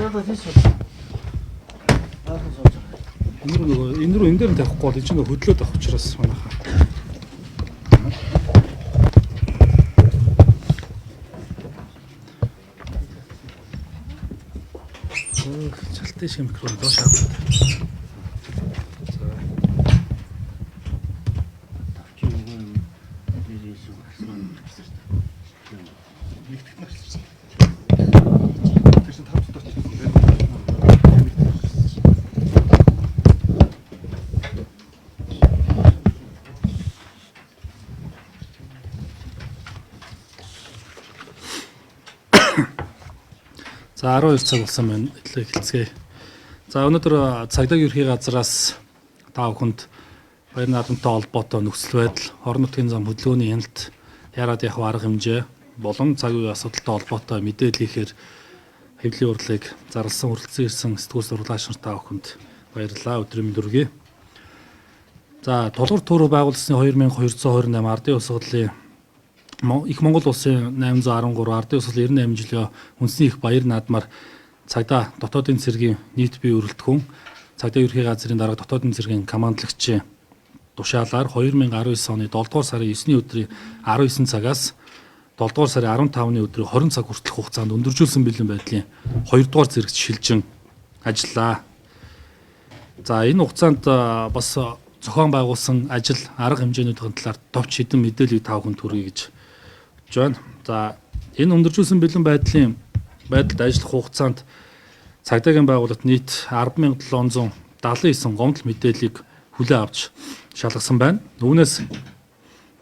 За тийш сууж. Аа сууж. Энэ рүү нөгөө энэ рүү энэ дээр нь тавихгүй бол энэ чинь нөгөө хөдлөөд авах учраас манайхаа. Чалтай шиг микрофон доош аваад. За. Чи нөгөө юм дээрээс гарсан гэсэн шүү дээ. Нэгтгэх нь ажилласан. Тэр чинь 5 дотор чинь тийм. За 12 цаг болсон байна. Эхлээ эхэлцгээе. За өнөөдөр цагдаагийн ерхий газраас та бүхэнд баяр наадамтай холбоотой нөхцөл байдал, орон нутгийн зам хөдөлгөөний хяналт, яраад явах арга хэмжээ болон цаг үеийн асуудалтай холбоотой мэдээлэл хийхээр хэвлэлийн урлагийг зарласан хүрэлцэн ирсэн сэтгүүл сурлаач нар та бүхэнд баярлалаа. Өдрийн мэнд хүргэе. За тулгуур төөрөө байгуулсны 2228 ардын улс хурлын Их Монгол улсын 813 ардын улс 98 жилийн үндэсний их баяр наадмаар цагдаа дотоодын цэргийн нийт бие өрөлтгүн цагдаа ерхий газрын дарга дотоодын цэргийн командлагчийн тушаалаар 2019 оны 7 дугаар сарын 9-ний өдрийн 19 цагаас 7 дугаар сарын 15-ны өдрийн 20 цаг хүртэлх хугацаанд өндөржүүлсэн бэлэн байдлын 2 дугаар зэрэгт шилжин ажиллаа. За энэ хугацаанд бас зохион байгуулсан ажил арга хэмжээнүүдийн талаар товч хэдэн мэдээллийг та бүхэнд хүргэе гэж бодож байна. За энэ өндөржүүлсэн бэлэн байдлын байдалд ажиллах хугацаанд цагдаагийн байгууллагт нийт 10,779 гомдол мэдээллийг хүлээн авч шалгасан байна. Үүнээс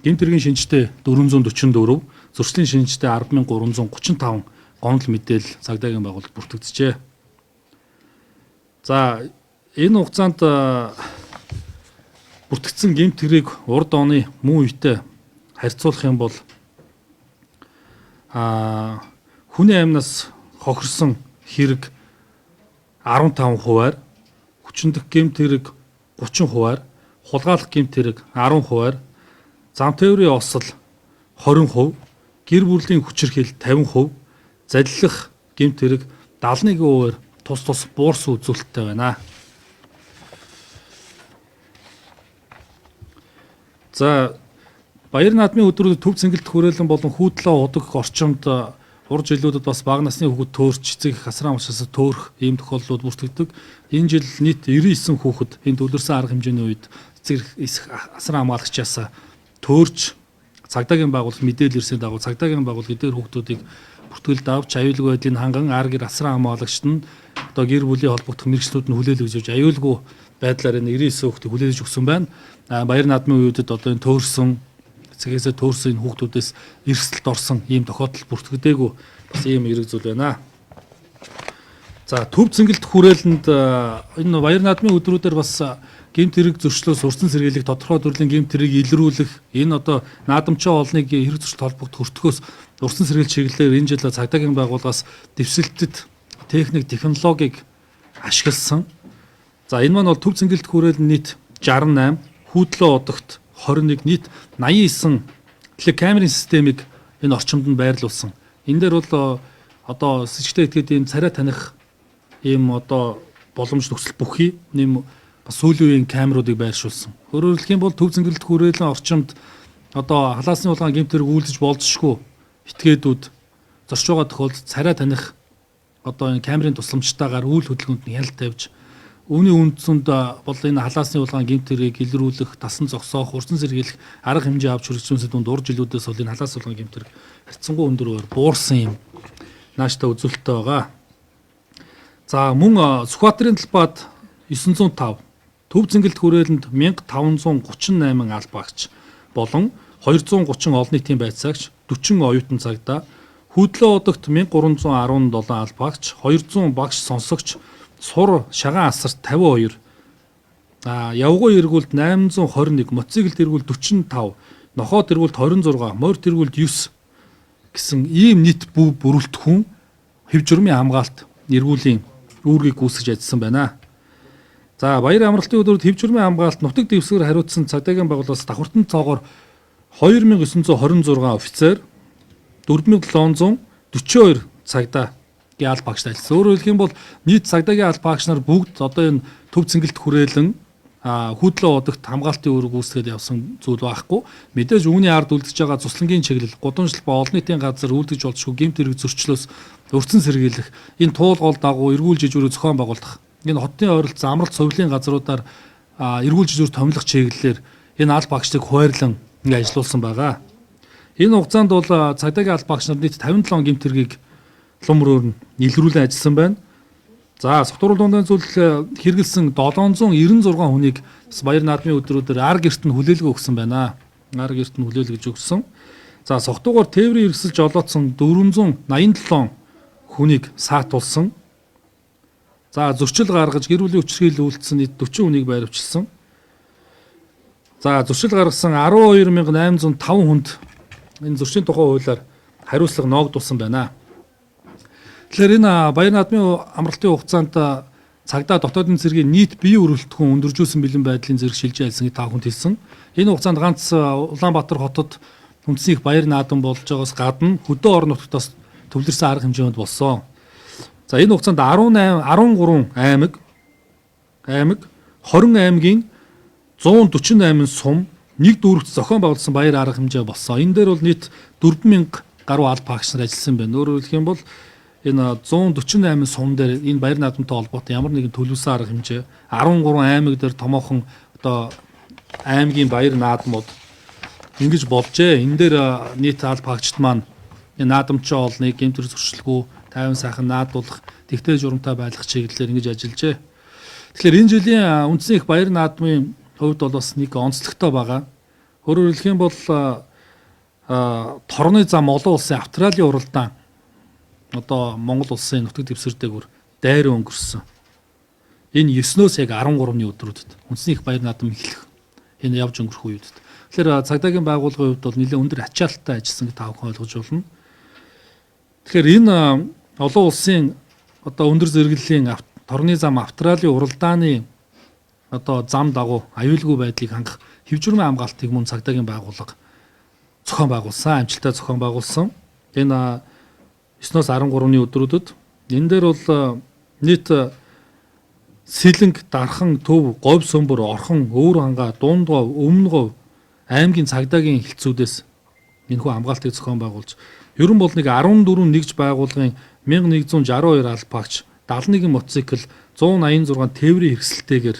гэмт хэргийн шинжтэй 444, зөрчлийн шинжтэй 10,335 гомдол мэдээлэл цагдаагийн байгууллагт бүртгэгджээ. За энэ хугацаанд бүртгэгдсэн гэмт хэргийг урд оны мөн үетэй харьцуулах юм бол хүний амнаас хохирсон хэрэг 15 хувиар, хүчиндэх гэмт хэрэг 30 хувиар, хулгайлах гэмт хэрэг 10 хувиар, зам тээврийн осол 20%, гэр бүлийн хүчирхийлэл 50%, залилах гэмт хэрэг 71%-аар тус тус буурсан үзүүлэлттэй байна. За баяр наадмын өдрүүдэд төв цэнгэлт хүрээлэн болон хүүтлээ удаг орчимд урд жилүүдэд бас бага насны хүүхэд төөрч эцэг их асран амшаас төөрөх ийм тохиолдлууд бүртгэдэг. Энэ жил нийт 99 хүүхэд энэ төвлөрсөн арга хэмжээний үед эцэг их асран хамгаалагчаас төөрч цагдаагийн байгууллага мэдээлэл ирсэн дагуу цагдаагийн байгууллага эдгээр хүүхдүүдийг бүртгэлд авч аюулгүй байдлыг ханган ар гэр асран хамгаалагчид нь одоо гэр бүлийн холбогдох мэргэжлүүд нь хүлээлгэж өгч аюулгүй байдлаар энэ 99 хүүхдийг хүлээлгэж өгсөн байна. Баяр наадмын үеүүдэд одоо энэ төөрсөн эцгээсээ төөрсөн энэ хүүхдүүдээс эрсдэлд орсон ийм тохиолдол бүртгэдэггүй бас ийм эрэг зүйл байна. За төв цэнгэлт хүрээлэнд энэ баяр наадмын өдрүүдээр бас гэмт хэрэг зөрчлөөс урьдчилан сэргийлэх тодорхой төрлийн гэмт хэргийг илрүүлэх энэ одоо наадамчаа олныг хэрэг зөрчилд холбогдох өртгөөс урьдчилан сэргийлэх чиглэлээр энэ жил цагдаагийн байгууллагаас дэвсэлтэд техник технологиг ашигласан. За энэ маань бол төв цэнгэлт хүрээлэн нийт 68, хүүдлөө одогт 21 нийт 89 телекамерын системийг энэ орчимд нь байрлуулсан. Энэ дээр бол одоо сэжигтэй этгээд ийм царай таних ийм одоо боломж нөхцөл бүхий нэм бас сүүлийн үеийн камеруудыг байршуулсан. Өөрөөр хэлэх юм бол төв цэнгэлт хүрээлэн орчимд одоо халаасны улгаан гэмт хэрэг үйлдэж болзошгүй этгээдүүд зорч байгаа тохиолдолд царай таних одоо энэ камерын тусламжтайгаар үйл хөдөлгөөнд нь хяналт тавьж үүний үндсэнд бол энэ халаасны улгаан гэмт хэргийг илрүүлэх, тасан зогсоох, урьдчилан сэргийлэх арга хэмжээ авч хэрэгжүүлсэн дүнд урд жилүүдээс бол энэ халаас улгаан гэмт хэрэг харьцангуй өндөр хувиар буурсан юм нааштай үзүүлэлттэй байгаа. За мөн Сүхбаатарын талбайд 905, Төв цэнгэлт хүрээлэнд 1538 албаагч болон 230 олон нийтийн байцаагч, 40 оюутан цагдаа, Хүүдлээ одогт 1317 албаагч, 200 багш сонсогч, сур шагаан асарт 52, явган эргүүлд 821, мотоциклд эргүүлд 45, нохоод эргүүлд 26, морь тэргүүлд 9 гэсэн ийм нийт бүрэлдэхүүн хэв журмын хамгаалт эргүүлийн үүргийг гүйцэтгэж ажилласан байна. За баяр амралтын өдрүүд хэв журмын хамгаалт нутаг дэвсгэр хариуцсан цагдаагийн байгууллагаас давхартан тоогоор 2926 офицер, 4742 цагдаа аль багш ажилласан. Өөрөөр хэлэх юм бол нийт цагдаагийн аль багш нар бүгд одоо энэ төв цэнгэлт хүрээлэн хүүдлээ удагт хамгаалтын үүрэг үүсгээд явсан зүйл байхгүй. Мэдээж үүний ард үлдэж байгаа цуслангийн чиглэл, гудамжлал ба олон нийтийн газар үлдэж болзошгүй гэмт хэрэг зөрчлөөс өрцөн сэргийлэх, энэ туул гол дагуу эргүүлж ижүүрээ зохион байгуулах, энэ хотын ойролцоо амралт совилын газруудаар эргүүлж ижүүр томилох чиглэлээр энэ аль багшдыг хуваарлан ингэ ажилуулсан байгаа. Энэ хугацаанд бол цагдаагийн аль багш нар нийт 57 гэмт хэргийг лум руу нь илрүүлэн ажилласан байна. За, согтуурал дундын зүйл хэрэгэлсэн 796 хүнийг бас баяр наадмын өдрүүдээр ар герт нь хүлээлгэ өгсөн байна. Ар герт нь хүлээлгэж өгсөн. За, согтуугаар тээврийн хэрэгсэл жолоодсон 487 хүнийг саатулсан. За, зөрчил гаргаж гэр бүлийн хүчирхийлэл үйлдсэн нийт 40 хүнийг баривчилсан. За, зөрчил гаргасан 12805 хүнд энэ зөрчлийн тухай хуулиар хариуцлага ноогдуулсан байна. Тэгэхээр энэ баяр наадмын амралтын хугацаанд цагдаа дотоодын цэргийн нийт бие өрөлтхүүн өндөржүүлсэн бэлэн байдлын зэрэг шилжиж ажилласан гэж та бүхэнд хэлсэн. Энэ хугацаанд ганц Улаанбаатар хотод үндсэн их баяр наадам болж байгаас гадна хөдөө орон нутгад бас төвлөрсөн арга хэмжээнд болсон. За, энэ хугацаанд 18 13 аймаг 20 аймгийн 148 сум нэг дүүрэгт зохион байгуулсан баяр арга хэмжээ болсон. Энэ дээр бол нийт 4000 гаруй аль багш нар ажилласан байна. Өөрөөр хэлэх юм бол энэ 148 сум дээр энэ баяр наадамтай холбоотой ямар нэгэн төлөвлөсөн арга хэмжээ 13 аймаг дээр томоохон одоо аймгийн баяр наадмууд ингэж болжээ. Энэ дээр нийт аль багчд маань энэ наадамчин олныг гэмтэр зөрчилгүй тайван сайхан наадуулах, тэгтээ журамтай байлгах чиглэлээр ингэж ажиллажээ. Тэгэхээр энэ жилийн үндсэн их баяр наадмын хувьд бол бас нэг онцлогтой байгаа. Өөрөөр хэлэх юм бол торны зам олон улсын Австралийн уралдаан одоо Монгол улсын нутаг дэвсгэр дээгүүр дайран өнгөрсөн. Энэ 9-өөс яг 13-ны өдрүүдэд үндсэн их баяр наадам эхлэх энэ явж өнгөрөх үеүүдэд. Тэгэхээр цагдаагийн байгууллагын хувьд бол нэлээд өндөр ачаалттай ажилласан гэж та бүхэн ойлгож байна. Тэгэхээр энэ олон улсын одоо өндөр зэрэглэлийн торны зам Австралийн уралдааны одоо зам дагуу аюулгүй байдлыг хангах хэв журмын хамгаалтыг мөн цагдаагийн байгууллага зохион байгуулсан, амжилттай зохион байгуулсан. Энэ 9-оос 13-ны өдрүүдэд энэ дээр бол нийт Сэлэнг, Дархан, Төв, Говь Сөмбөр, Орхон, Өвөр хангаа, Дунд говь, Өмнө говь аймгийн цагдаагийн хэлтсүүдээс энэхүү хамгаалтыг зохион байгуулж ер нь бол нэг 14 нэгж байгууллагын 1162 албаагч, 71 мотоцикл, 186 тээврийн хэрэгсэлтэйгээр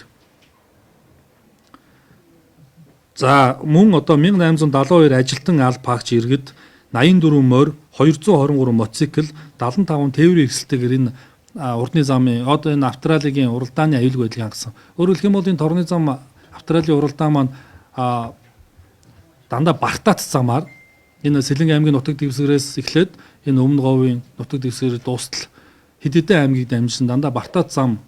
за мөн одоо 1872 ажилтан албаагч иргэд 84 морь, 223 мотоцикл, 75 тээврийн хэрэгсэлтэйгээр энэ урдны замын одоо энэ Австралийн уралдааны аюулгүй байдлыг хангасан. Өөрөөр хэлэх юм бол энэ торны зам Австралийн уралдаан маань дандаа бартаат замаар энэ Сэлэнг аймгийн нутаг дэвсгэрээс эхлээд энэ Өмнө говийн нутаг дэвсгэрээр дуустал хэд хэдэн аймгийг дамжин дандаа бартаат зам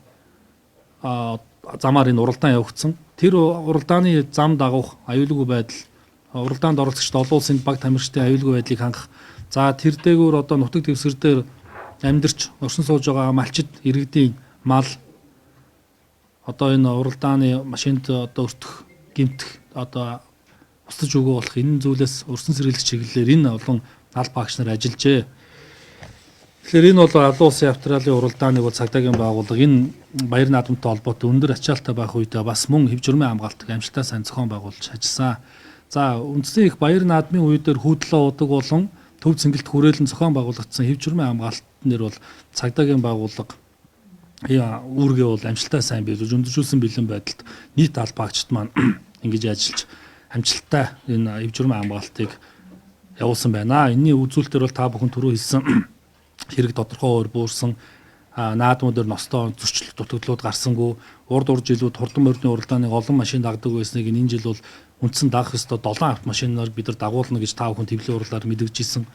замаар энэ уралдаан явагдсан. Тэр уралдааны зам дагуух аюулгүй байдал, уралдаанд оролцогчд олон улсын баг тамирчдын аюулгүй байдлыг хангах. За, тэр дээгүүр одоо нутаг дэвсгэр дээр амьдарч оршин сууж байгаа малчид иргэдийн мал одоо энэ уралдааны машинд одоо өртөх, гэмтэх, одоо устж өгөө болох энэ зүйлээс өрсөн сэргийлэх чиглэлээр энэ олон аль багш нар ажиллажээ. Тэгэхээр энэ бол олон улсын Австралийн уралдааныг бол цагдаагийн байгууллага энэ баяр наадамтай холбоотой өндөр ачаалттай байх үедээ бас мөн хэв журмын хамгаалтыг амжилттай сайн зохион байгуулж ажилласан. За, үндсэн их баяр наадмын үедээр хүүдлээ удаг болон төв цэнгэлт хүрээлэн зохион байгуулагдсан хэв журмын хамгаалтнэр бол цагдаагийн байгууллага үүргээ бол амжилттай сайн биелүүлж өндөржүүлсэн бэлэн байдалд нийт албаагчд маань ингэж ажиллаж амжилттай энэ хэв журмын хамгаалтыг явуулсан байна. Энийний үзүүлэлтээр бол та бүхэн түрүү хэлсэн хэрэг тодорхой өөр буурсан, наадмуудаар ностоо зөрчил дутагдлууд гарсангүй, урд урд жилүүд хурдан морины уралдааныг олон машин дагдаг байсныг энэ жил бол үндсэн дагах ёстой 7 автомашинаар бид нар дагуулна гэж та бүхэн тэвлийн хурлаар мэдэгжсэн.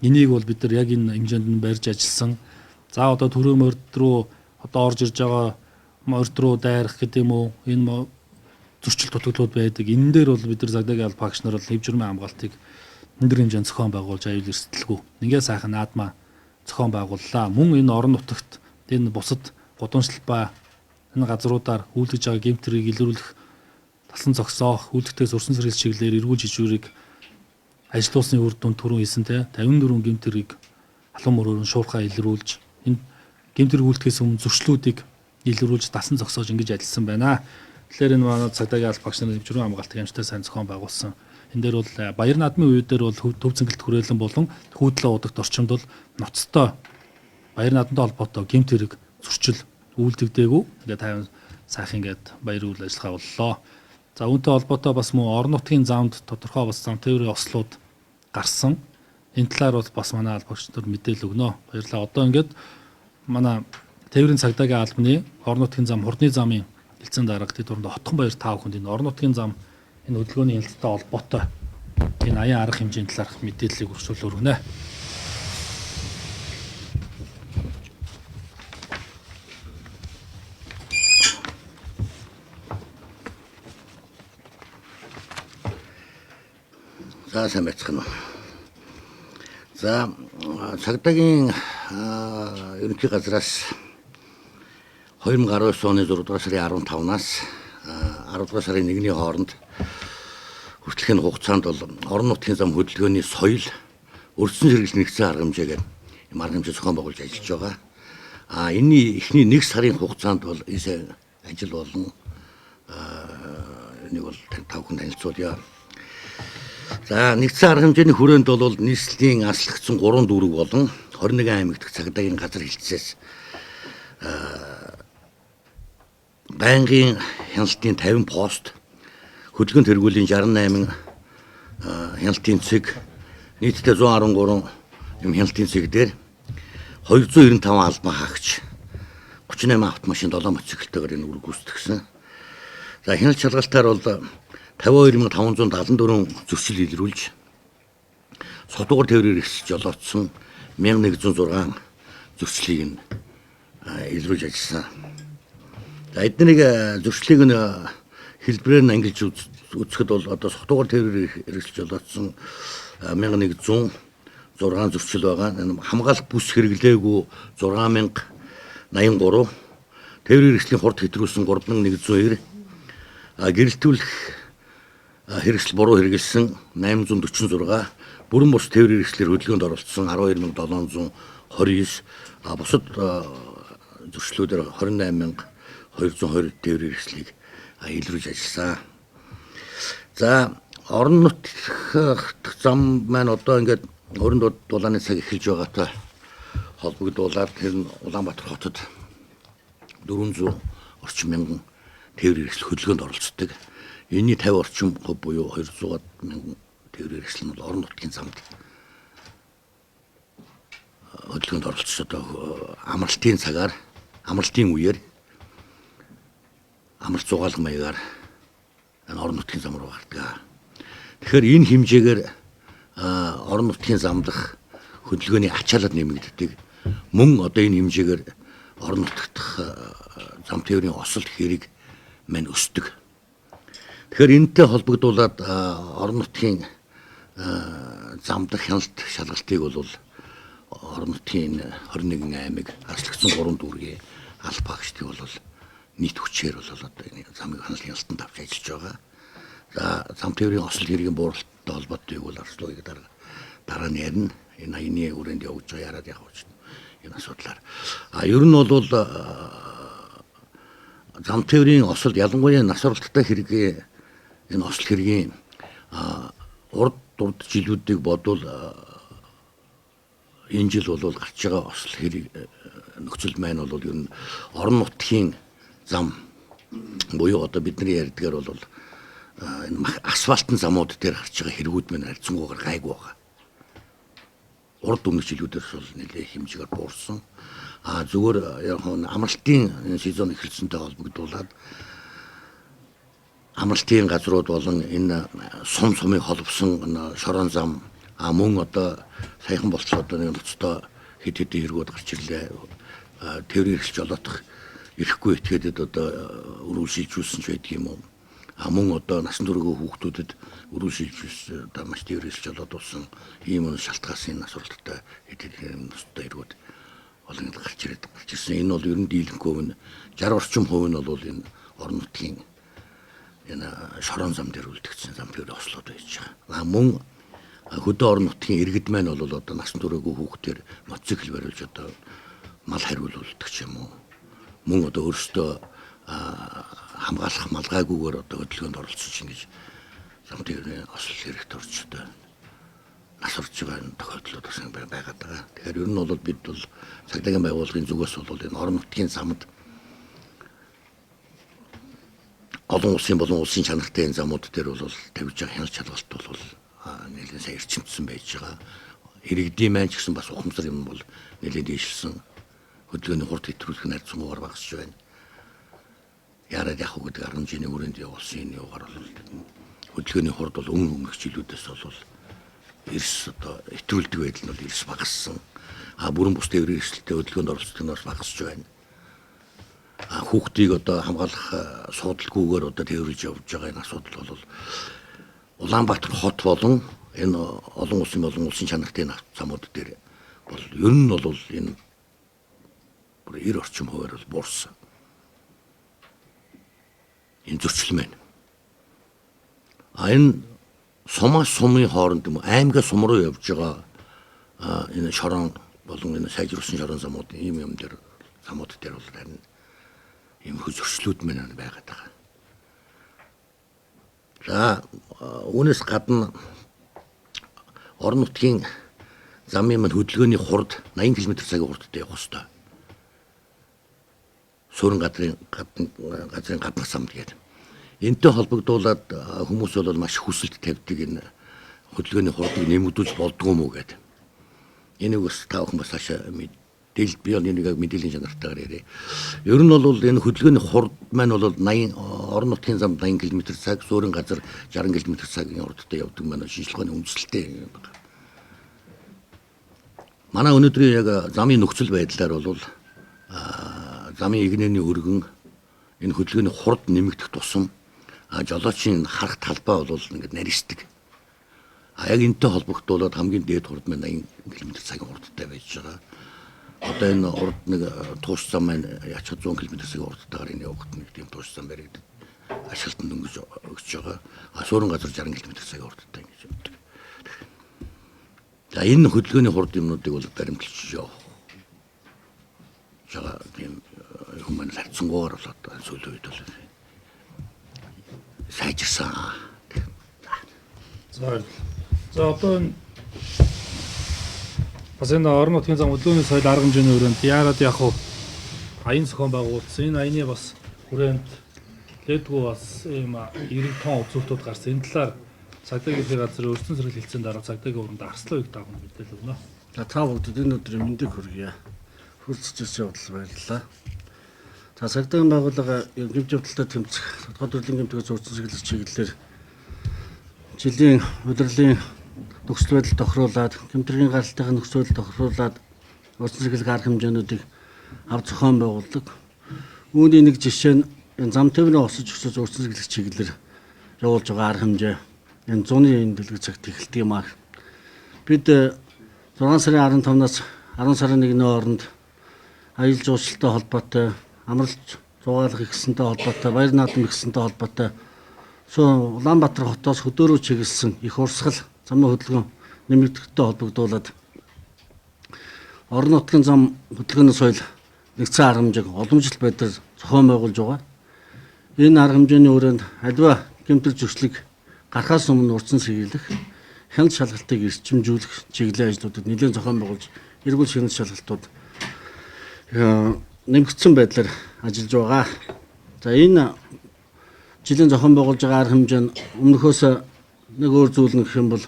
Энийг бол бид нар яг энэ хэмжээнд нь барьж ажилласан. За, одоо түрүү морд руу одоо орж ирж байгаа морд руу дайрах гэдэг юм уу, энэ зөрчил дутагдлууд байдаг. Энэ дээр бол бид нар цагдаагийн аль багш нар бол хэв журмын хамгаалтыг өндөр хэмжээнд зохион байгуулж аюул эрсдэлгүй ингээ сайхан наадмаа зохион байгууллаа. Мөн энэ орон нутагт энэ бусад гудамжлал ба энэ газруудаар үйлдэж байгаа гэмт хэргийг илрүүлэх, талсан зогсоох, үйлдэхтээс өрсөн сэргийлэх чиглэлээр эргүүлж ижүүрийг ажилуулсны үр дүн түрүүн хийсэн те 54 гэмт хэргийг халуун мөрөөр нь шуурхаа илрүүлж Энэ гэмт хэрэг үйлдэхээс өмнө зөрчлүүдийг илрүүлж дасан зогсоож ингэж ажилласан байна. Тэгэхээр энэ манай цагдаагийн алба багш нарын төвчрөн хамгаалтыг амжилттай сайн зохион байгуулсан. Энэ дээр бол баяр наадмын үе дээр бол төв цэнгэлт хүрээлэн болон хүүдлээ удагт орчимд бол ноцтой баяр наадамтай холбоотой гэмт хэрэг зөрчил үйлдэгдээгүй. Ингээд тайван сайхан ингээд баяр үйл ажиллагаа боллоо. За үүнтэй холбоотой бас мөн орон нутгийн замд тодорхой бас зам тээврийн ослууд гарсан. Энэ талаар бол бас манай албагч нар мэдээлэл өгнө. Баярлалаа. Одоо ингээд манай тээврийн цагдаагийн албаны орон нутгийн зам хурдны замын хэлцэн дарга тэд оронд Отхон Баяр та бүхэнд энэ орон нутгийн зам энэ хөдөлгөөний хяналттай холбоотой энэ аян арга хэмжээний талаарх мэдээллийг өргөжүүлэл өргөнө. За сайн байцгаана уу. За цагдаагийн ерөнхий газраас 2019 оны 6 дугаар сарын 15-наас 10 дугаар сарын 1-ний хооронд хүртэлхийн хугацаанд бол орон нутгийн зам хөдөлгөөний соёл өрсөн хэрэглэл нэгдсэн арга хэмжээгээр юм арга хэмжээ зохион байгуулж ажиллаж байгаа. А энэний эхний 1 сарын хугацаанд бол энэ ажил болон энийг бол та бүхэн танилцуулъя. За нэгдсэн арга хэмжээний хүрээнд бол нийслэлийн аслагдсан 3 дүүрэг болон 21 аймаг дахь цагдаагийн газар хэлтсээс байнгын хяналтын 50 пост, хөдөлгөөн тэргүүлийн 68 хяналтын цэг, нийтдээ 113 юм хяналтын цэг дээр 295 албан хаагч, 38 автомашин, 7 мотоциклтэйгээр энэ үүрэг гүйцэтгсэн. За хяналт шалгалтаар бол 52574 зөрчил илрүүлж, сутуугаар тээврээр эрхэлж жолоодсон 1106 зөрчлийг нь илрүүлж ажилласан. За эднийг зөрчлийг нь хэлбэрээр нь ангилж үзэхэд бол одоо сутуугаар тээврээр эрхэлж жолоодсон 1106 зөрчил байгаа. Хамгаалах бүс хэрэглээгүй 6083, тээврийн хэрэгслийн хурд хэтрүүлсэн 3190, гэрэлтүүлэх хэрэгсэл буруу хэрэгэлсэн 846, бүрэн бус тээврийн хэрэгслээр хөдөлгөөнд оролцсон 12729, бусад зөрчлүүдээр 28220 тээврийн хэрэгслийг илрүүлж ажилласан. За орон нутгийн зам маань одоо ингээд өрөнд дулааны цаг эхэлж байгаатай холбогдуулаад тэр нь Улаанбаатар хотод 400 орчим мянган тээврийн хэрэгсэл хөдөлгөөнд оролцдог. Энэний 50 орчим хувь буюу 200 мянган тээврийн хэрэгсэл нь бол орон нутгийн замд хөдөлгөөнд оролцож одоо амралтын цагаар, амралтын үеэр амралт зугаалга маягаар энэ орон нутгийн зам руу гардаг. Тэгэхээр энэ хэмжээгээр орон нутгийн зам дах хөдөлгөөний ачаалал нэмэгддэг. Мөн одоо энэ хэмжээгээр орон нутгах зам тээврийн осол хэрэг мань өсдөг. Тэгэхээр энэтэй холбогдуулаад орон нутгийн зам дах хяналт шалгалтыг бол орон нутгийн 21 аймаг аслагдсан 3 дүүргийн алба агчдыг бол нийт хүчээр бол одоо энэ замыг хяналтанд авч ажиллаж байгаа. За зам тээврийн осол хэргийн бууралттай холбоотойг бол арслуугийг дараа нь ярина. Энэ аяны хүрээнд явж байгаа яриад явах гэж энэ асуудлаар. А ер нь бол зам тээврийн осол ялангуяа нас оролттой хэргийн энэ осол хэргийн урд урд жилүүдийг бодвол энэ жил бол гарч байгаа осол хэрэг нөхцөл маань бол ер нь орон нутгийн зам буюу одоо бидний ярьдгаар бол энэ асфальтын замууд дээр гарч байгаа хэрэгүүд маань харьцангуйгаар гайгүй байгаа. Урд өмнөх жилүүдээс бол нэлээд хэмжээгээр буурсан. А зүгээр яг амралтын сезон эхэлсэнтэй холбогдуулаад амралтын газрууд болон энэ сум сумыг холбосон шорон зам а мөн одоо саяхан болцоо одоо нэг ноцтой хэд хэдэн хэрэгүүд гарч ирлээ. Тээврийн хэрэгсэл жолоодох ирэхгүй этгээдэд одоо өрөө шилжүүлсэн ч байдаг юм уу. А мөн одоо насан туршийн хүүхдүүдэд өрөө шилжүүлсэн одоо маш тээврийн хэрэгсэл жолоодуулсан ийм өнө шалтгаалсан энэ асуулттай хэд хэдэн ноцтой хэрэгүүд олон гарч ирээд гарч ирсэн. Энэ бол ер нь дийлэнх хувь нь 60 орчим хувь нь бол энэ орон нутгийн энэ шорон зам дээр үлдэгдсэн зам тээврийн ослууд байж байгаа. А мөн хөдөө орон нутгийн иргэд маань бол одоо насан туршийн хүүхдээр мотоцикл бариулж одоо мал хариулуулдаг ч юм уу. Мөн одоо өөрсдөө хамгаалах малгайгүйгээр одоо хөдөлгөөнд оролцож ингэж зам тээврийн осол хэрэгт орж одоо нас орж байгаа энэ тохиолдлууд бас байгаад байгаа. Тэгэхээр ер нь бол бид бол цагдаагийн байгууллагын зүгээс бол энэ орон нутгийн замд олон улсын болон улсын чанартай энэ замууд дээр бол тавьж байгаа хяналт шалгалт бол нэлээд сайн эрчимдсэн байж байгаа. Иргэдийн маань ч гэсэн бас ухамсар юм бол нэлээд дээшилсэн. Хөдөлгөөний хурд хэтрүүлэх нь харьцангуйгаар багасч байна. Яраад явах гэдэг арга хэмжээний хүрээнд явуулсан энэ юугаар бол хөдөлгөөний хурд бол өмнөх жилүүдээс бол эрс одоо хэтрүүлдэг байдал нь бол эрс багассан. А бүрэн бус тээврийн эрсдэлтэй хөдөлгөөнд оролцдог нь бас багасч байна. А хүүхдийг одоо хамгаалах суудалгүйгээр одоо тээвэрлж явж байгаа энэ асуудал бол Улаанбаатар хот болон энэ олон улсын болон улсын чанартай энэ замууд дээр бол ер нь бол энэ 90 орчим хувиар бол буурсан. Энэ зөрчил мэн. А энэ сумаас сумын хооронд юм аймгаа сум руу явж байгаа энэ шорон болон энэ сайжруулсан шорон замууд ийм юм дээр замууд дээр бол харин иймэрхүү зөрчлүүд мэн байгаад байгаа. За үүнээс гадна орон нутгийн замын маань хөдөлгөөний хурд 80 км цагийн хурдтай явах ёстой. Суурин газрын гаднах замд гэдэг. Энтэй холбогдуулаад хүмүүс бол маш хүсэлт тавьдаг энэ хөдөлгөөний хурдыг нэмэгдүүлж болдгоо юм уу гэдэг. Энийг бас та бүхэн бас цаашаа мэдээлэл би бол энийг яг мэдээллийн чанартайгаар яриа. Ер нь бол энэ хөдөлгөөний хурд маань бол 80 орон нутгийн замд 80 км цаг, суурин газар 60 км цагийн хурдтай явдаг маань шинжилгээ ухааны үндэслэлтэй юм байна. Манай өнөөдрийн яг замын нөхцөл байдлаар бол замын эгнээний өргөн энэ хөдөлгөөний хурд нэмэгдэх тусам жолоочийн харах талбай бол ингээд нарийсдаг. А яг энэтэй холбогдуулаад хамгийн дээд хурд маань 80 км цагийн хурдтай байж байгаа. Одоо энэ урд нэг туус зам маань ячхад 100 км цагийн хурдтайгаар энэ явахад нэг тийм туус зам баригдад ашиглалтанд өнгөж өгч байгаа. А суурин газар 60 км цагийн хурдтай ингэж явдаг. За энэ хөдөлгөөний хурд юмнуудыг бол баримталж явах жага тийм хүмүүс харьцангуйгаар бол одоо сүүлийн үед бол сайжирсан. За за одоо энэ бас энэ орон нутгийн зам хөдөлгөөний соёл арга хэмжээний хүрээнд яарад яг хуу аян зохион байгуулсан. Энэ аяны бас хүрээнд ледгүү бас ийм эрэг тон үзүүлэлтүүд гарсан. Энэ талаар цагдаагийн ерхий газрын өрсөн сэргийл хэлцээний дараа цагдаагийн өрөнд арслан үеиг таах мэдээлэл өгнө. За та бүгдэд энэ өдрийн мэндийг хүргье. Хүрэлцэж ирсэн явдал баярлалаа. За цагдаагийн байгууллага гэмт явдалтай тэмцэх тодорхой төрлийн гэмтгээс өрсөн сэргийлэх чиглэлээр жилийн удирлын нөхцөл байдал тохируулаад гэмтрийн гаралтын нөхцөл байдал тохируулаад өрсөн сэргийлэх арга хэмжээнүүдийг ав зохион байгуулдаг. Үүний нэг жишээ нь энэ зам тээврийн осож өсөж өрсөн сэргийлэх чиглэлээр явуулж байгаа арга хэмжээ энэ зуны энэ дэлгэр цагт эхэлдэг юм аа. Бид 6 сарын 15-наас 10 сарын 1-ний хооронд аялал жуулчлалтай холбоотой, амралт зугаалах ихсэнтэй холбоотой, баяр наадам ихсэнтэй холбоотой Улаанбаатар хотоос хөдөө рүү чиглэсэн их урсгал замын хөдөлгөөн нэмэгдэхтэй холбогдуулаад орон нутгийн зам хөдөлгөөний соёл нэгдсэн арга хэмжээг уламжлалт байдлаар зохион байгуулж байгаа. Энэ арга хэмжээний хүрээнд аливаа гэмтэл зөрчлийг гарахаас өмнө урьдчилан сэргийлэх, хяналт шалгалтыг эрчимжүүлэх чиглэлийн ажлуудад нэлээд зохион байгуулж эргүүл хяналт шалгалтууд нэмэгдсэн байдлаар ажиллаж байгаа. За энэ жилийн зохион байгуулж байгаа арга хэмжээ нь өмнөхөөс нэг өөр зүйл нь гэх юм бол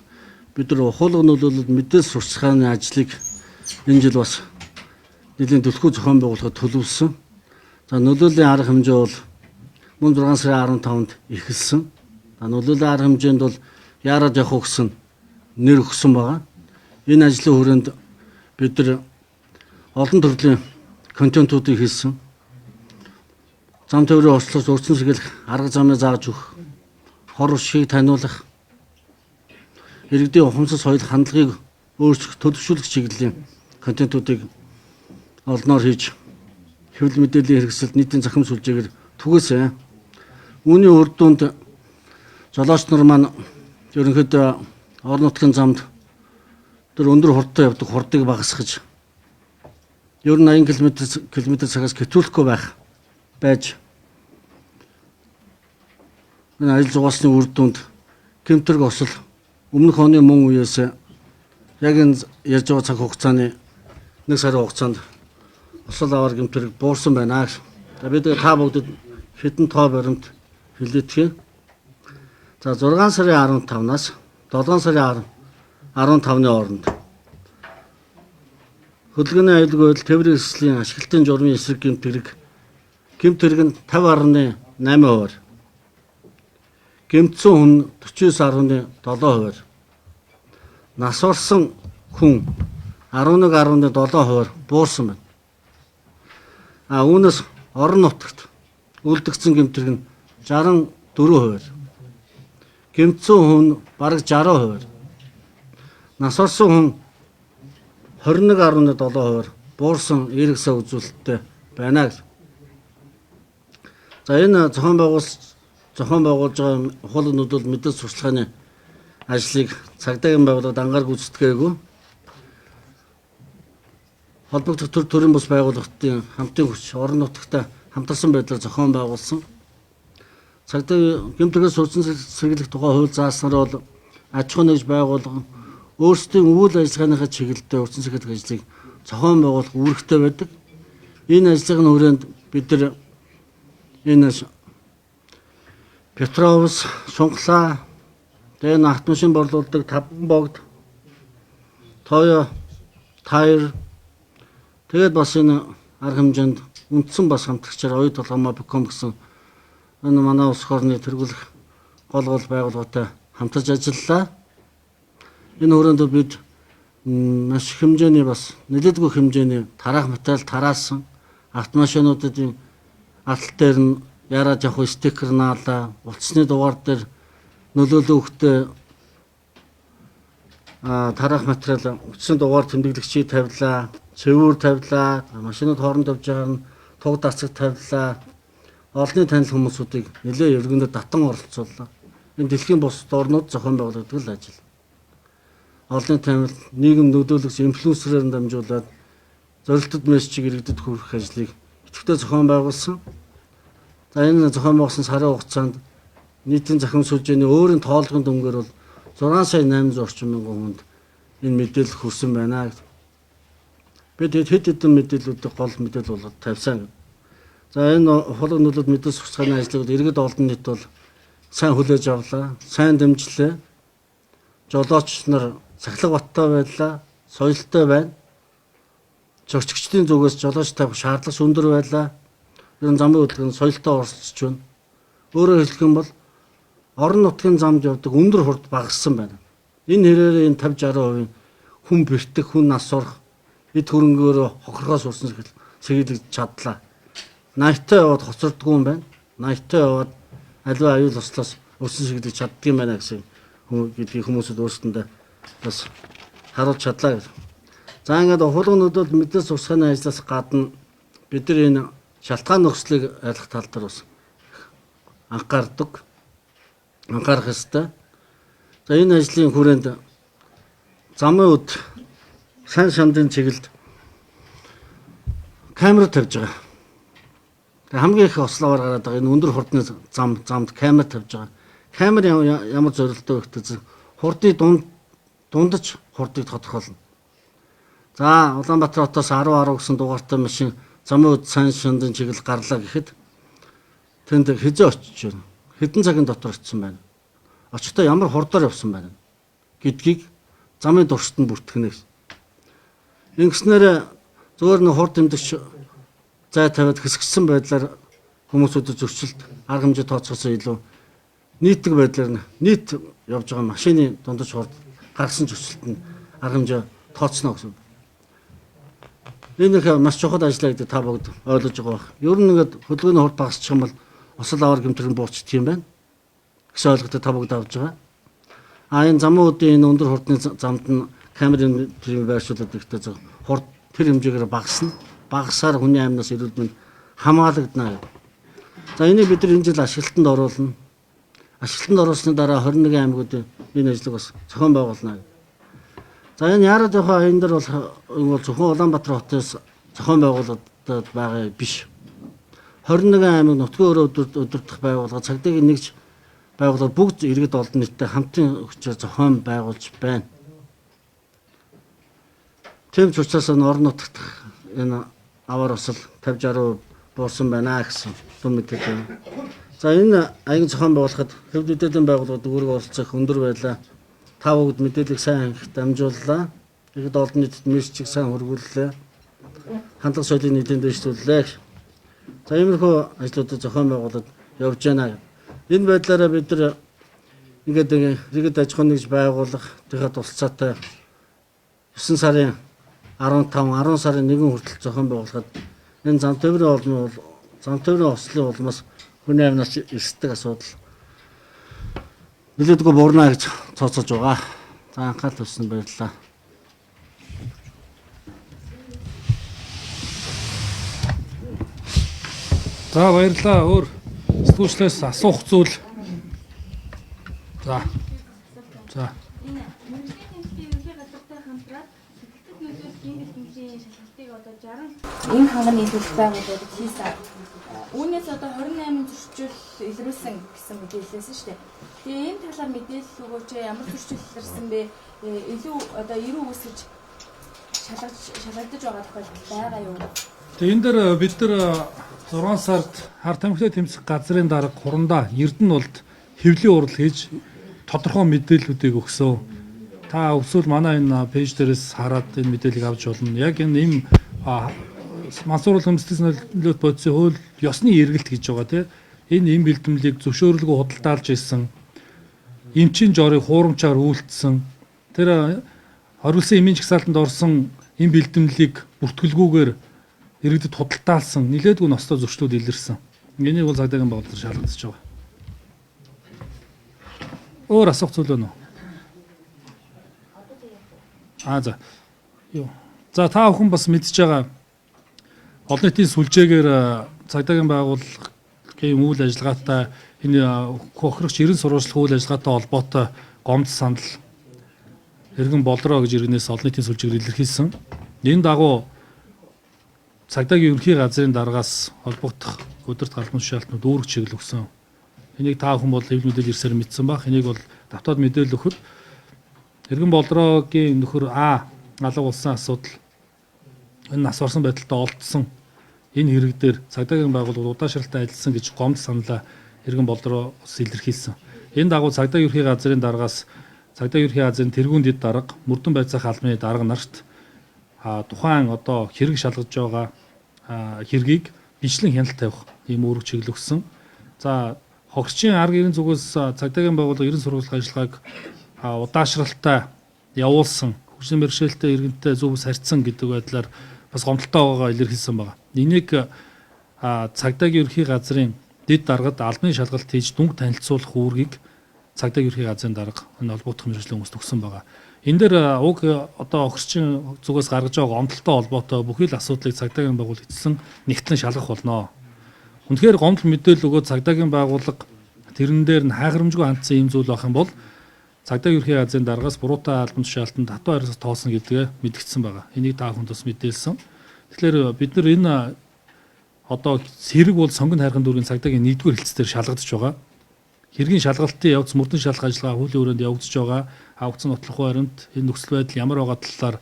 бид нар ухуулга нөлөөлөлд мэдээлэл сурталчилгааны ажлыг энэ жил бас нэлийн түлхүү зохион байгуулахад төлөвлөсөн. За нөлөөллийн арга хэмжээ бол мөн 6 сарын 15-нд эхэлсэн. За нөлөөллийн арга хэмжээнд бол яарад явах уу гэсэн нэр өгсөн байгаа. Энэ ажлын хүрээнд бид нар олон төрлийн контентуудыг хийсэн. Зам тээврийн орчлогч урьдчилан сэргийлэх арга замыг зааж өгөх, хор уршиг таниулах, иргэдийн ухамсар соёл хандлагыг өөрчлөх, төлөвшүүлэх чиглэлийн контентуудыг олноор хийж хэвлэл мэдээллийн хэрэгсэлд нийтийн захим сүлжээгээр түгээсэн. Үүний үр дүнд жолооч нар маань ерөнхийдөө орон нутгийн замд тэр өндөр хурдтай явдаг хурдыг багасгаж Ер нь 80 км цагаас хэтрүүлэхгүй байж энэ ажил зугаасны үр дүнд гэмт хэрэг осол өмнөх оны мөн үеэс яг энэ ярьж байгаа цаг хугацааны нэг сарын хугацаанд осол аваар гэмт хэрэг буурсан байна. За бид та бүгдэд хэдэн тоо баримт хэлээдэх. За 6 сарын 15-наас 7 сарын 15-ны хооронд хөдөлгөөний аюулгүй байдал тээврийн хэрэгслийн ашиглалтын журмын эсрэг гэмт хэрэг нь 50.8%, гэмтсэн хүн 49.7%, нас барсан хүн 11.7% буурсан байна. А үүнээс орон нутагт үлдэгдсэн гэмт хэрэг нь 64%, гэмтсэн хүн бараг 60%, нас барсан хүн 21.7% буурсан эерэг сайн үзүүлэлттэй байна гэж. За энэ зохион байгуулж байгаа ухаалаг нөлөөлөл мэдээлэл сурталчилгааны ажлыг цагдаагийн байгууллага дангаар гүйцэтгээгүй. Холбогдох төр төрийн бус байгууллагын хамтын хүч орон нутагта хамтарсан байдлаар зохион байгуулсан. Цагдаа гэмт хэрэгээс хурцсан сэргийлэх тухай хууль зааснаар бол аж ахуйн нэгж байгууллага өөрсдийн үйл ажиллагааныхаа чиглэлээр хурцсан сэргийлэх ажлыг зохион байгуулах үүрэгтэй байдаг. Энэ ажлын хүрээнд бид нар энэ Петровс, Сунхлаа, тэгээ автомашин борлуулдаг Таван богд, Тойо, Тайр, тэгээд бас энэ арга хэмжээнд үндсэн бас хамтрагчаар Оюу толгой Мобиком гэсэн энэ манай улс орны тэргүүлэх гол гол байгууллагатай хамтарч ажиллалаа. Энэ хүрээнд бид маш их хэмжээний бас нэлээдгүй хэмжээний тараах материал тараасан, автомашинуудын алтал дээр нь яраад явах стикер наалаа, утасны дугаар дээр нөлөөлөл өгөхтэй тараах материал утасны дугаар тэмдэглэгчийг тавилаа, цэвүүр тавилаа, машинууд хооронд явж байгаа нь туг дацаг тавилаа. Олонний танил хүмүүсүүдийг нэлээд иргэндээ татан оролцууллаа. Энэ дэлхийн бусад орнууд зохион байгуулагддаг л ажил. Олонний танил нийгэм нөлөөлөгч инфлюенсерээр дамжуулаад зорилтод мессежийг иргэдэд хүргэх ажлыг идэвхтэй зохион байгуулсан. За энэ зохион байгуулсан сарын хугацаанд нийтийн захим сүлжээний өөрийн тоолгын дүнгээр бол 6 сая 800 орчим мянган хүнд энэ мэдээлэл хүрсэн байна. Бид хэд хэдэн мэдээллүүдийг гол мэдээлэл болгоод тавьсан. За энэ ухаалаг нөлөөд мэдээлэл сурталчилгааны ажлыг иргэд олон нийт бол сайн хүлээж авлаа, сайн дэмжлээ. Жолооч нар сахилга баттай байлаа, соёлтой байна. Зөрчигчдийн зүгээс жолооч тавих шаардлага өндөр байлаа. Ер нь замын хөдөлгөөн соёлтой оролцож байна. Өөрөөр хэлэх юм бол орон нутгийн замд явдаг өндөр хурд багассан байна. Энэ хэрээр энэ 50 60% хүн бэртэх, хүн нас орох, эд хөрөнгөөр хохирохоос урсан сэргийлж чадлаа. 80-тай яваад хоцордгүй юм байна. 80-тай яваад аливаа аюул ослоос урсан сэргийлж чаддгүй юм байна гэсэн гэдгийг хүмүүсүүд өөрсдөндөө бас харуулж чадлаа гэж. За ингээд ухаалаг нөлөөлөл мэдээлэл сурталчилгааны ажлаас гадна бид нар энэ шалтгаан нөхцөлийг ойлгох тал дээр бас анхаарах ёстой. За энэ ажлын хүрээнд замын үд сайн шамдын чиглэлд камер тавьж байгаа. Тэгээ хамгийн их ослоор гараад байгаа энэ өндөр хурдны замд камер тавьж байгаа. Камер ямар зорилттой вэ гэвэл хурдны дундаж хурдыг тодорхойлно. За Улаанбаатар хотоос 10 10 гэсэн дугаартай машин замын үд сайн шамдын чиглэл гарлаа гэхэд тэнд хэзээ очиж байна? Хэдэн цагийн дотор очсон байна? Очихдоо ямар хурдаар явсан байна гэдгийг замын туршид нь бүртгэнэ гэсэн. Ингэснээр зөвөр нэг хурд тэмдэгч зай тавиад хэсэгчсэн байдлаар хүмүүсүүдэд зөрчилд арга хэмжээ тооцоосоо илүү нийтэг байдлаар нь нийт явж байгаа машины дундаж хурд гаргасан зөрчилд нь арга хэмжээ тооцно гэсэн. Энэ их маш чухал ажил гэдэг та бүгд ойлгож байгаа байх. Ер нь ингээд хөдөлгөөний хурд багасчих юм бол осол аваар гэмт хэрэг буурчдах юм байна гэсэн ойлголтыг та бүгд авч байгаа. А энэ замын үдийн энэ өндөр хурдны замд нь камерын тэр байршуулдаг гэхдээ хурд тэр хэмжээгээр багасна. Багасаар хүний амнаас эрүүл мэнд хамгаалагдана. За энийг бид нар энэ жил ашиглалтанд оруулна. Ашиглалтанд оруулсны дараа 21 аймагуудын энэ ажлыг бас зохион байгуулна. За энэ Яраад явах аян дээр бол зөвхөн Улаанбаатар хотоос зохион байгуулагдаад байгаа биш. 21 аймаг нутгийн өрөө удирдах байгууллага цагдаагийн нэгж байгууллага бүгд иргэд олон нийттэй хамтын хүчээр зохион байгуулж байна. Тийм ч учраас энэ орон нутагт энэ аваар осол 50 60% буурсан байна гэсэн дүн мэдээлэл байна. За энэ аян зохион байгуулахад хэв мэдээллийн байгууллагууд үүрэг оролцох өндөр байлаа. Та бүгд мэдээллийг сайн хангах дамжууллаа. Иргэд олон нийтэд мессежийг сайн хүргүүллээ. Хандлага соёлыг нийтийн дэвшүүллээ. За иймэрхүү ажлуудыг зохион байгуулад явж байна. Энэ байдлаараа бид нар ингээд иргэд аж ахуйн нэгж байгуулах тэхэд тусалцаатай 9 сарын 15, 10 сарын 1 хүртэл зохион байгуулахад энэ зам тээврийн олмол зам тээврийн ослын улмаас хүний амнаас эрсдэг асуудал нэлээдгүй буурна гэж тооцоож байгаа. За анхаарал тавьсан баярлалаа. За баярлалаа. Өөр сэтгүүлчдээс асуух зүйл. За. За. Энэ мэргэжлийн тэмцлийн ерөнхий газартай хамтраад сэтгэлтэд нөлөөлөх гэмтэл гэмтлийн шалгалтыг одоо 60 энэ ханганы нийлүүлэх байгууллагууд хийсэн. Үүнээс одоо 28 зөрчил илрүүлсэн гэсэн мэдээлэлсэн шүү дээ. Тэгээ энэ талаар мэдээлэл өгөөч, ямар зөрчил илэрсэн бэ? Илүү одоо эрүү үүсгэж шалгагдаж байгаа тохиолдол байгаа юу? Тэгээ энэ дээр бид нар 6 сард хар тамхитай тэмцэх газрын дарга Хурандаа Эрдэнэ болд хэвлийн урал хийж тодорхой мэдээллүүдийг өгсөн. Та өвсвөл манай энэ пэйж дээрээс хараад энэ мэдээллийг авч болно. Яг энэ им мансууруулах эмсэлтээс нөлөөлт бодисын хууль ёсны эргэлт гэж байгаа тийм. Энэ им бэлтгэлийг зөвшөөрлгүй худалдаалж ирсэн. Эмчийн жорыг хуурамчаар үйлдсэн. Тэр хориглосон эмийн жагсаалтанд орсон им бэлтгэлийг бүртгэлгүйгээр иргэдэд худалдаалсан нэлээдгүй ностой зөрчлүүд илэрсэн. Энийг бол цагдаагийн байгууллага шалгагдаж байгаа. Өөр асуух зүйл байна уу? Аа за. Юу. За та бүхэн бас мэдж байгаа олон нийтийн сүлжээгээр цагдаагийн байгууллагын үйл ажиллагаатай энэ хохирогч 90 сурвалжлах үйл ажиллагаатай холбоотой гомд сандал иргэн болроо гэж иргэнээс олон нийтийн сүлжээгээр илэрхийлсэн. Энэ дагуу цагдаагийн ерөнхий газрын даргаас холбогдох өдөрт албан тушаалтнууд үүрэг чиглэл өгсөн. Энийг та бүхэн бол хэвлэл мэдээлэл ирсээр мэдсэн байх. Энийг бол давтаад мэдээлэл өгөхөд иргэн болроогийн нөхөр А алга болсон асуудал энэ нас барсан байдалтай олдсон энэ хэрэг дээр цагдаагийн байгууллага удаашралтай ажилласан гэж гомд саналаа иргэн болроо бас илэрхийлсэн. Энэ дагуу цагдаагийн ерөнхий газрын даргаас цагдаагийн ерөнхий газрын тэргүүн дэд дарга мөрдөн байцаах албаны дарга нарт тухайн одоо хэрэг шалгаж байгаа хэргийг бичлэн хяналт тавих ийм үүрэг чиглэл өгсөн. За хохирчийн арга 90 зүгээс цагдаагийн байгууллага 90 сурвалжлах ажиллагааг удаашралтай явуулсан, хөгжлийн бэрхшээлтэй иргэнтэй зөв сарьцсан гэдэг байдлаар бас гомдолтой байгаагаа илэрхийлсэн байна. Энийг цагдаагийн ерөнхий газрын дэд даргад албаны шалгалт хийж дүнг танилцуулах үүргийг цагдаагийн ерөнхий газрын дарга энэ холбогдох мэргэжлийн хүмүүст өгсөн байгаа. Энэ дээр уг одоо хохирчийн зүгээс гаргаж байгаа гомдолтой холбоотой бүхий л асуудлыг цагдаагийн байгууллага эцэсэн нэгтлэн шалгах болно. Үнэхээр гомдол мэдээлэл өгөөд цагдаагийн байгууллага тэрэн дээр нь хайхрамжгүй хандсан юм зүйл байх юм бол цагдаагийн ерөнхий газрын даргаас буруутай албан тушаалтанд хатуу хариуцлага тоосно гэдгээ мэдгдсэн байгаа. Энийг та бүхэнд бас мэдээлсэн. Тэгэхээр бид нар энэ одоо хэрэг бол сонгон хайрхан дүүргийн цагдаагийн 1-р хэлцээр шалгагдаж байгаа. Хэргийн шалгалтын явц мөрдөн шалгах ажиллагаа хуулийн өрөөнд явагдаж байгаа. Авагдсан нотлох баримт энэ нөхцөл байдал ямар байгаа талаар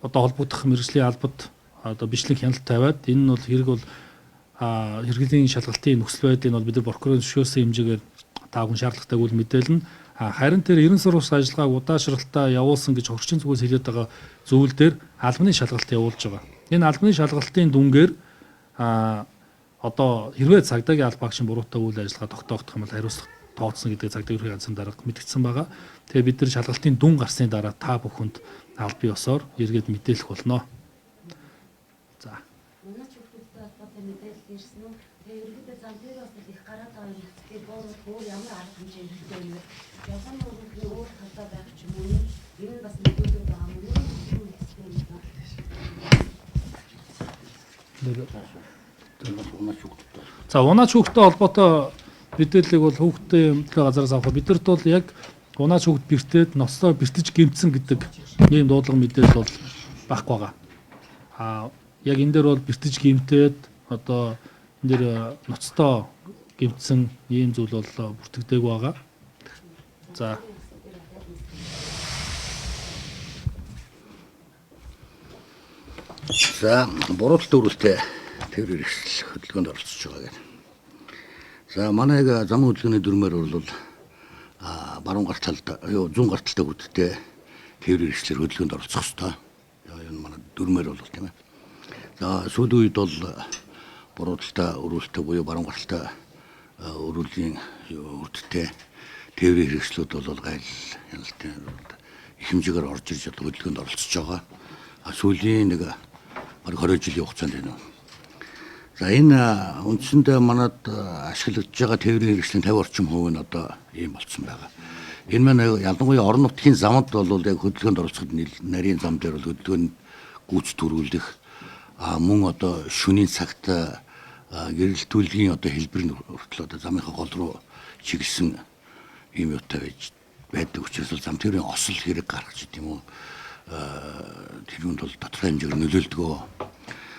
одоо холбогдох мэргэжлийн албад одоо бичлэг хяналт тавиад энэ нь бол хэрэг бол хэрэглийн шалгалтын нөхцөл байдлыг бол бид нар прокурорын зөвшөөрсөн хэмжээгээр та бүхэн шаардлагатайг үл мэдээлнэ. Харин тэр 90 сурвалжлах ажиллагааг удаашралтай явуулсан гэж хохирчийн зүгээс хэлээд байгаа зүйл дээр албаны шалгалт явуулж байгаа. Энэ албаны шалгалтын дүнгээр одоо хэрвээ цагдаагийн албаа агшин буруутай үйл ажиллагаа тогтоогдох юм бол хариуцлага тооцно гэдэг цагдаагийн ерөнхий газрын дарга мэдгдсэн байгаа. Тэгээ бид нар шалгалтын дүн гарсны дараа та бүхэнд албан ёсоор эргээд мэдээлэх болно. За. Унаач хүүхдүүдтэй холбоотой мэдээлэл ирсэн үү? Тэгээ ерөнхийдөө зам дээр бас их гараад байгаа юм хэвчээ бууруулах өөр ямар арга хэмжээ хэрэгтэй вэ? Ялгааны өргөний өөр талдаа байх ч юм уу? Энэ нь бас мэдээлэл байгаа юм уу? За унаач хүүхдтэй холбоотой мэдээллийг бол хүүхдийн төлөө газараас авах. Бидэрт бол яг унаач хүүхд бэртээд ноцлоо бэртэж гэмтсэн гэдэг ийм дуудлага мэдээлэл бол байхгүй байгаа. А яг энэ дээр бол бэртэж гимтээд одоо энэ дээр ноцтой гимтсэн ийм зүйл бол бүртгэдэг байгаа. За. За, буруудалт өрүүлтэй тээврийн хэрэгсэл хөдөлгөөнд оролцож байгаа гэдэг. За, манай яг замын хөдөлгөөний дүрмээр бол баруун гар талд зүүн гар талтай хүдтэй тээврийн хэрэгслээр хөдөлгөөнд оролцох ёстой. Энэ манай дүрмээр бол тийм ээ. За, сүүлийн үед бол буруудалтай өрүүлтэй буюу баруун гар талтай өрүүлийн үрдтэй тээврийн хэрэгслүүд бол гайл хяналтын их хэмжээгээр орж ирж одоо хөдөлгөөнд оролцож байгаа. Сүүлийн нэг бараг 20 жилийн хугацаанд байна. За, энэ үндсэндээ манад ашиглагдж байгаа тээврийн хэрэгслийн 50 орчим хувь нь одоо ийм болцсон байгаа. Энэ маань ялангуяа орон нутгийн замд бол яг хөдөлгөөнд оролцоход нарийн зам дээр бол хөдөлгөөнд гүйц төрүүлэх, мөн одоо шөнийн цагт гэрэлтүүлгийн одоо хэлбэр нь хүртэл одоо замынхаа гол руу чиглэсэн ийм юутай байж байдаг учраас зам тээврийн осол хэрэг гаргаж идэм үү, тэр юунд бол тодорхой хэмжээгээр нөлөөлдөг.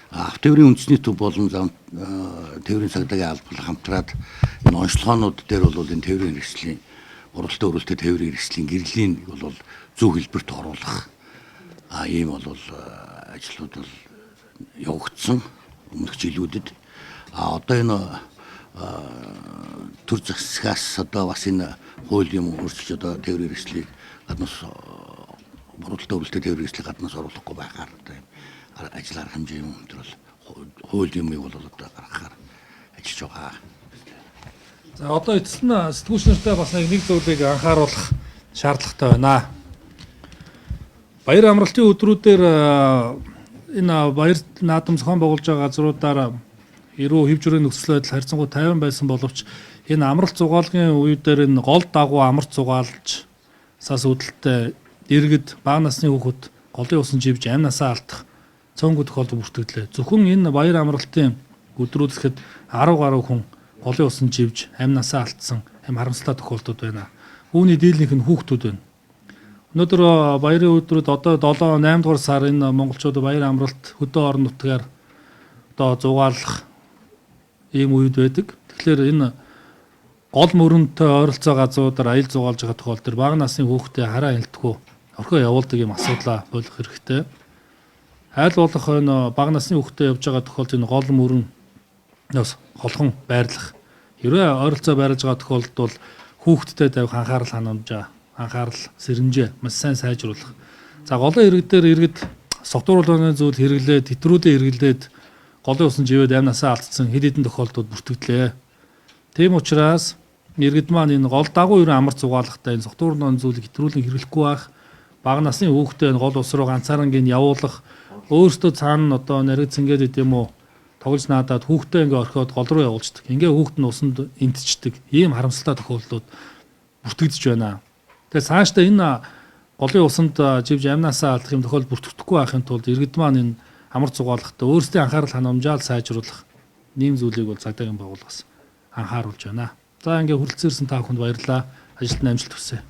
Автотээврийн үндэсний төв болон зам тээврийн цагдаагийн албал хамтраад энэ онцлогоонууд дээр бол энэ тээврийн хэрэгслийн уралдаа өрүүлтэй тээврийн хэрэгслийн гэрлийн бол зөв хэлбэрт оруулах ийм бол ажлууд бол явагдсан өмнөх жилүүдэд. Одоо энэ төр засгаас одоо бас энэ хууль юм өөрчилж одоо тээврийн хэрэгслийг гаднаас буруудалтай өрүүлтэй тээврийн хэрэгслийг гаднаас оруулахгүй байхаар одоо юм ажил арга хэмжээ юм өнтер бол хууль юмыг бол одоо гаргахаар ажиллаж байгаа. За, одоо эцэс нь сэтгүүлч нартай бас нэг зүйлийг анхааруулах шаардлагатай байна. Баяр амралтын өдрүүдээр энэ баяр наадам зохион байгуулж байгаа газруудаар эрүү хэв журийн нөхцөл байдал харьцангуй тайван байсан боловч энэ амралт зугаалгын үеэр энэ гол дагуу амарт зугаалж сас үүдэлтэй иргэд, бага насны хүүхэд голын усан живж амь насаа алдах цөөнгүй тохиолдол бүртгэгдлээ. Зөвхөн энэ баяр амралтын өдрүүд гэхэд 10 гаруй хүн голын усан живж амь насаа алдсан амь харамсалтай тохиолдлууд байна. Үүний дийлэнх нь хүүхдүүд байна. Өнөөдөр баярын өдрүүд одоо 7 8 дугаар сар энэ монголчууд баяр амралт хөдөө орон нутгаар одоо зугаалах ийм үед байдаг. Тэгэхээр энэ гол мөрөнтэй ойролцоо газруудаар аял зугаалж байгаа тохиолдолд бага насны хүүхдээ хараа хяналтгүй орхио явуулдаг юм асуудлаа болох хэрэгтэй. Айл болох энэ бага насны хүүхдээ явж байгаа тохиолдолд энэ гол мөрөнөөс холхон байрлах. Хэрвээ ойролцоо байрлаж байгаа тохиолдолд бол хүүхдтэй тавих анхаарал ханамжаа, анхаарал сэрэмжээ маш сайн сайжруулах. За, голын иргэд дээр иргэд согтууруулгын зүйл хэрэглээд, хэтрүүлээ хэрэглээд голын усан живээд амь насаа алдсан хэд хэдэн тохиолдлууд бүртгэгдлээ. Тийм учраас иргэд маань энэ гол дагуу ерөн амар зугаалгатай энэ согтууруулгын зүйлийг хэтрүүлэн хэрэглэхгүй байх, бага насны хүүхдээ энэ гол ус руу ганцаарангийн явуулах, өөртөө цаана одоо нариг цэнгээд идэм үү тоглож наадаад хүүхдээ ингээ орхиод гол руу явуулцдаг. Ингээ хүүхд нь усанд энтчдэг. Ийм харамсалтай тохиолдлууд бүртгэгдэж байна. Тэгээ цаашдаа энэ голын усанд живж амнаасаа алдах юм тохиолдол бүртгэхгүй байхын тулд иргэд маань энэ амар зугаалгатай өөрсдийн анхаарал хангамжаал сайжруулах нийгэм зүйлийг бол цагдаагийн байгууллагаас анхааруулж байна. За, ингээ хүрэлцээрсэн та бүхэнд баярлалаа. Ажилд нь амжилт хүсье.